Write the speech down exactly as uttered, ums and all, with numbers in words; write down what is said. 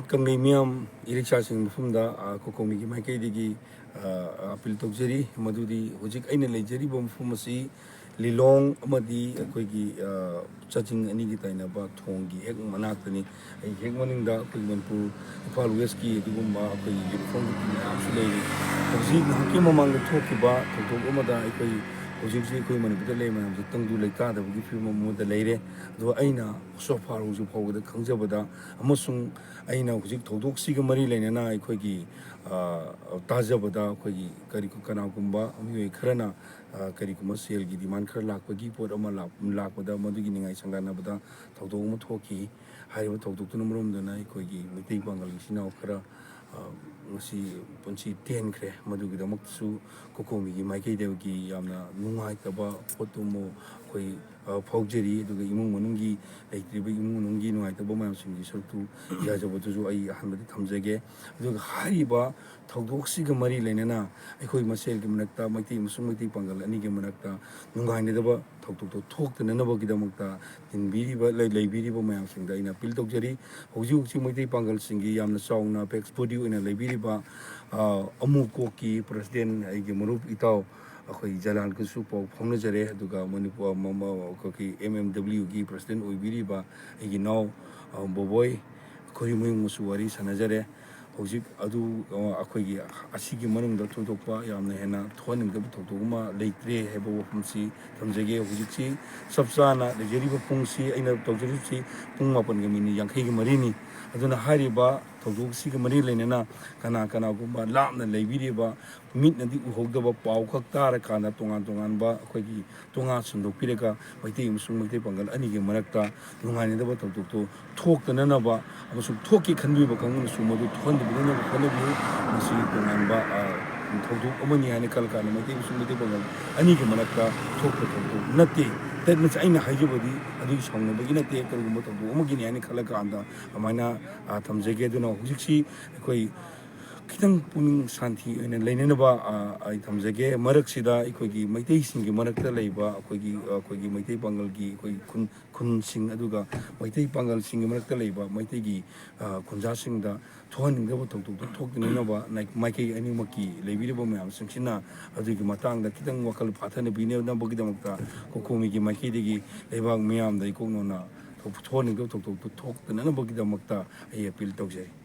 ꯀꯪꯂꯩ ꯃꯤꯌꯥꯝ ꯏꯔꯩꯆꯥꯁꯤꯡ ꯃꯐꯝꯗ, ꯑ, ꯀꯣꯀꯣꯃꯤꯒꯤ ꯃꯥꯏꯀꯩꯗꯒꯤ, ꯑ, ꯑꯄꯤꯜ ꯇꯧꯖꯔꯤ꯫ ꯃꯗꯨꯗꯤ ꯍꯧꯖꯤꯛ ꯑꯩꯅ ꯂꯩꯖꯔꯤꯕ ꯃꯐꯝ ꯑꯁꯤ ꯂꯤꯂꯣꯡ ꯑꯃꯗꯤ ꯑꯩꯈꯣꯏꯒꯤ, ꯑ, ꯆꯥꯖꯤꯡ ꯑꯅꯤꯒꯤ ꯇꯥꯏꯅꯕ ꯊꯣꯡꯒꯤ ꯍꯦꯛ ꯃꯅꯥꯛꯇꯅꯤ꯫ ꯑꯩ ꯍꯦꯛ ꯃꯅꯤꯡꯗ ꯑꯩꯈꯣꯏ ꯃꯅꯤꯄꯨꯔ, ꯏꯝꯐꯥꯜ ꯋꯦꯁꯀꯤ ꯑꯗꯨꯒꯨꯝꯕ ꯑꯩꯈꯣꯏꯒꯤ ꯌꯨꯅꯤꯐꯣꯔꯝ ꯃꯌꯥꯝꯁꯨ ꯂꯩꯔꯤ꯫ ꯍꯧꯖꯤꯛ ꯉꯥꯏꯍꯥꯛꯀꯤ ꯃꯃꯥꯡꯗ ꯊꯣꯛꯈꯤꯕ ꯊꯧꯗꯣꯛ ꯑꯃꯗ ꯑꯩꯈꯣꯏ ꯍꯧꯖꯤꯛ ꯍꯧꯖꯤꯛ ꯑꯩꯈꯣꯏ ꯃꯅꯤꯄꯨꯔꯗ ꯂꯩꯔꯤꯕ ꯃꯌꯥꯝꯁꯦ ꯇꯪꯗꯨ ꯂꯩꯇꯥꯗꯕꯒꯤ ꯐꯤꯕꯝ ꯑꯃꯗ ꯂꯩꯔꯦ꯫ ꯑꯗꯣ ꯑꯩꯅ so far ꯍꯧꯖꯤꯛ ꯐꯥꯎꯕꯗ ꯈꯪꯖꯕꯗ ꯑꯃꯁꯨꯡ ꯑꯩꯅ ꯍꯧꯖꯤꯛ ꯊꯧꯗꯣꯛꯁꯤꯒ ꯃꯔꯤ ꯂꯩꯅꯅ ꯑꯩꯈꯣꯏꯒꯤ, ꯑ, ꯇꯥꯖꯕꯗ ꯑꯩꯈꯣꯏꯒꯤ ꯀꯔꯤ, ꯀꯅꯥꯒꯨꯝꯕ ꯃꯤꯑꯣꯏ ꯈꯔꯅ, ꯑ, ꯀꯔꯤꯒꯨꯝꯕ ꯁꯦꯜꯒꯤ demand ꯈꯔ ꯂꯥꯛꯄꯒꯤ ꯄꯣꯠ ꯑꯃ ꯂꯥꯛ-, ꯂꯥꯛꯄꯗ ꯃꯗꯨꯒꯤ ꯅꯤꯡꯉꯥꯏ ꯁꯪꯗꯥꯟꯅꯕꯗ ꯊꯧꯗꯣꯛ ꯑꯃ ꯊꯣꯛꯈꯤ꯫ ꯍꯥꯏꯔꯤꯕ ꯊꯧꯗꯣꯛꯇꯨꯅ ꯃꯔꯝ ꯑꯣꯏꯗꯨꯅ ꯑꯩꯈꯣꯏꯒꯤ ꯃꯩꯇꯩ ꯄꯥꯡꯒꯜ ꯏꯆꯤꯟ ꯏꯅꯥꯎ ꯈꯔ, ꯑ, ꯉꯁꯤ ꯄꯨꯟꯁꯤ ꯇꯦꯟꯈ꯭ꯔꯦ꯫ ꯃꯗꯨꯒꯤꯗꯃꯛꯇꯁꯨ ꯀꯣꯀꯣꯃꯤꯒꯤ ꯃꯥꯏꯀꯩꯗꯒꯤ ꯌꯥꯝꯅ ꯅꯨꯡꯉꯥꯏꯇꯕ ꯄꯣꯠꯇꯨ ꯑꯃ ꯑꯩꯈꯣꯏ, ꯑ, ꯐꯥꯎꯖꯔꯤ꯫ ꯑꯗꯨꯒ ꯏꯃꯨꯡ ꯃꯅꯨꯡꯒꯤ, ꯂꯩꯇ꯭ꯔꯤꯕ ꯏꯃꯨꯡ ꯃꯅꯨꯡꯒꯤ ꯅꯨꯡꯉꯥꯏꯇꯕ ꯃꯌꯥꯝꯁꯤꯡꯒꯤ ꯁꯔꯨꯛꯇꯨ ꯌꯥꯖꯕꯗꯨꯁꯨ ꯑꯩ ꯑꯍꯥꯟꯕꯗ ꯊꯝꯖꯒꯦ꯫ ꯑꯗꯨꯒ ꯍꯥꯏꯔꯤꯕ ꯊꯧꯗꯣꯛꯁꯤꯒ ꯃꯔꯤ ꯂꯩꯅꯅ ꯑꯩꯈꯣꯏ ꯃꯁꯦꯜꯒꯤ ꯃꯔꯛꯇ, ꯃꯩꯇꯩ ꯑꯃꯁꯨꯡ ꯃꯩꯇꯩ ꯄꯥꯡꯒꯜ ꯑꯅꯤꯒꯤ ꯃꯔꯛꯇ ꯅꯨꯡꯉꯥꯏꯅꯗꯕ ꯊꯧꯗꯣꯛꯇꯣ ꯊꯣꯛꯇꯅꯅꯕꯒꯤꯗꯃꯛꯇ ꯇꯤꯟꯕꯤꯔꯤꯕ, ꯂꯩ-, ꯂꯩꯕꯤꯔꯤꯕ ꯃꯌꯥꯝꯁꯤꯡꯗ ꯑꯩꯅ ꯑꯄꯤꯜ ꯇꯧꯖꯔꯤ꯫ ꯍꯧꯖꯤꯛ ꯍꯧꯖꯤꯛ ꯃꯩꯇꯩ ꯄꯥꯡꯒꯜꯁꯤꯡꯒꯤ ꯌꯥꯝꯅ ꯆꯥꯎꯅ apex body ꯑꯣꯏꯅ ꯂꯩꯕꯤꯔꯤꯕ, ꯑ, ꯑꯃꯨꯀꯣꯛꯀꯤ president, ꯑꯩꯒꯤ ꯃꯔꯨꯞ ꯏꯇꯥꯎ ꯑꯩꯈꯣꯏ ꯖꯂꯥꯟꯒꯁꯨ ꯄꯥꯎ ꯐꯥꯎꯅꯖꯔꯦ꯫ ꯑꯗꯨꯒ ꯃꯅꯤꯄꯨꯔ, ꯃ-, ꯃ-, ꯑꯩꯈꯣꯏꯒꯤ M M W ꯒꯤ president ꯑꯣꯏꯕꯤꯔꯤꯕ ꯑꯩꯒꯤ ꯏꯅꯥꯎ, ꯑ, ꯕꯣꯕꯣꯏ ꯈꯣꯏꯔꯤꯃꯌꯨꯝꯒꯁꯨ ꯋꯥꯔꯤ ꯁꯥꯟꯅꯖꯔꯦ꯫ ꯍꯧꯖꯤꯛ ꯑꯗꯨ, ꯑ, ꯑꯩꯈꯣꯏꯒꯤ ꯑꯁꯤꯒꯤ ꯃꯅꯨꯡꯗ ꯊꯣꯏꯗꯣꯛꯄ ꯌꯥꯝꯅ ꯍꯦꯟꯅ ꯊꯣꯛꯍꯟꯅꯤꯡꯗꯕ ꯊꯧꯗꯣꯛ ꯑꯃ ꯂꯩꯇ꯭ꯔꯦ ꯍꯥꯏꯕ ꯋꯥꯐꯝꯁꯤ ꯊꯝꯖꯒꯦ꯫ ꯍꯧꯖꯤꯛꯁꯤ ꯆꯞ ꯆꯥꯅ ꯂꯩꯖꯔꯤꯕ ꯄꯨꯡꯁꯤ, ꯑꯩꯅ ꯇꯧꯖꯔꯤꯕꯁꯤ ꯄꯨꯡ ꯃꯥꯄꯟꯒ ꯃꯤꯅꯤꯠ ꯌꯥꯡꯈꯩꯒ ꯃꯔꯤꯅꯤ꯫ ꯑꯗꯨꯅ ꯍꯥꯏꯔꯤꯕ ꯊꯧꯗꯣꯛꯁꯤꯒ ꯃꯔꯤ ꯂꯩꯅꯅ ꯀꯅꯥ ꯀꯅꯥꯒꯨꯝꯕ ꯂꯥꯞꯅ ꯂꯩꯕꯤꯔꯤꯕ, ꯃꯤꯠꯅꯗꯤ ꯎꯍꯧꯗꯕ, ꯄꯥꯎ ꯈꯛ ꯇꯥꯔꯀꯥꯟꯗ ꯇꯣꯉꯥꯟ ꯇꯣꯉꯥꯟꯕ ꯑꯩꯈꯣꯏꯒꯤ ꯇꯣꯉꯥꯟ ꯁꯟꯗꯣꯛꯄꯤꯔꯒ ꯃꯩꯇꯩ ꯑꯃꯁꯨꯡ ꯃꯩꯇꯩ ꯄꯥꯡꯒꯜ ꯑꯅꯤꯒꯤ ꯃꯔꯛꯇ ꯅꯨꯡꯉꯥꯏꯅꯗꯕ ꯊꯧꯗꯣꯛꯇꯨ ꯊꯣꯛꯇꯅꯅꯕ ꯑꯃꯁꯨꯡ ꯊꯣꯛꯀꯦ ꯈꯟꯕꯤꯕ ꯀꯥꯡꯕꯨꯅꯁꯨ ꯃꯗꯨ ꯊꯣꯛꯍꯟꯗꯅꯕ ꯍꯣꯠꯅꯕꯤꯌꯨ꯫ ꯃꯁꯤ ꯇꯣꯉꯥꯟꯕ, ꯑ, ꯊꯧꯗꯣꯛ ꯑꯃꯅꯤ ꯍꯥꯏꯅ ꯈꯜꯂꯀꯥꯟꯗ ꯃꯩꯇꯩ ꯑꯃꯁꯨꯡ ꯃꯩꯇꯩ ꯄꯥꯡꯒꯜ ꯑꯅꯤꯒꯤ ꯃꯔꯛꯇ ꯊꯣꯛꯄ ꯊꯧꯗꯣꯛ ꯅꯠꯇꯦ꯫ That means ꯑꯩꯅ ꯍꯥꯏꯖꯕꯗꯤ ꯑꯗꯨꯒꯤ ꯁꯥꯎꯅꯕꯒꯤ ꯅꯠꯇꯦ, ꯀꯔꯤꯒꯨꯝꯕ ꯊꯧꯗꯣꯛ ꯑꯃꯒꯤꯅꯤ ꯍꯥꯏꯅ ꯈꯜꯂꯀꯥꯟꯗ ꯑꯗꯨꯃꯥꯏꯅ, ꯑ, ꯊꯝꯖꯒꯦ꯫ ꯑꯗꯨꯅ ꯍꯧꯖꯤꯛꯁꯤ ꯑꯩꯈꯣꯏ ꯈꯤꯇꯪ ꯄꯨꯛꯅꯤꯡ ꯁꯥꯟꯇꯤ ꯑꯣꯏꯅ ꯂꯩꯅꯅꯕ, ꯑ, ꯑꯩ ꯊꯝꯖꯒꯦ꯫ ꯃꯔꯛꯁꯤꯗ ꯑꯩꯈꯣꯏꯒꯤ ꯃꯩꯇꯩꯁꯤꯡꯒꯤ ꯃꯔꯛꯇ ꯂꯩꯕ ꯑꯩꯈꯣꯏꯒꯤ, ꯑꯩꯈꯣꯏꯒꯤ ꯃꯩꯇꯩ ꯄꯥꯡꯒꯜꯒꯤ ꯑꯩꯈꯣꯏꯒꯤ ꯈꯨꯟ, ꯈꯨꯟꯁꯤꯡ, ꯑꯗꯨꯒ ꯃꯩꯇꯩ ꯄꯥꯡꯒꯜꯁꯤꯡꯒꯤ ꯃꯔꯛꯇ ꯂꯩꯕ ꯃꯩꯇꯩꯒꯤ, ꯑ, ꯈꯨꯟꯖꯥꯁꯤꯡꯗ ꯊꯣꯛꯍꯟꯅꯤꯡꯗꯕ ꯊꯧꯗꯣꯛꯇꯨ ꯊꯣꯛꯇꯅꯅꯕ ꯅꯥꯏ-, ꯃꯥꯏꯀꯩ ꯑꯅꯤꯃꯛꯀꯤ ꯂꯩꯕꯤꯔꯤꯕ ꯃꯌꯥꯝꯁꯤꯡꯁꯤꯅ ꯑꯗꯨꯒꯤ ꯃꯇꯥꯡꯗ ꯈꯤꯇꯪ ꯋꯥꯈꯜ ꯐꯥꯊꯅ ꯄꯤꯅꯅꯕꯒꯤꯗꯃꯛꯇ ꯀꯣꯀꯣꯃꯤꯒꯤ ꯃꯥꯏꯀꯩꯗꯒꯤ ꯂꯩꯕꯥꯛ ꯃꯤꯌꯥꯝꯗ ꯏꯀꯣꯛꯅꯅ ꯊꯣꯛꯍꯟꯅꯤꯡꯗꯕ ꯊꯧꯗꯣꯛꯇꯨ ꯊꯣꯛꯇꯅꯅꯕꯒꯤꯗꯃꯛꯇ ꯑꯩ ꯑꯄꯤꯜ ꯇꯧꯖꯩ꯫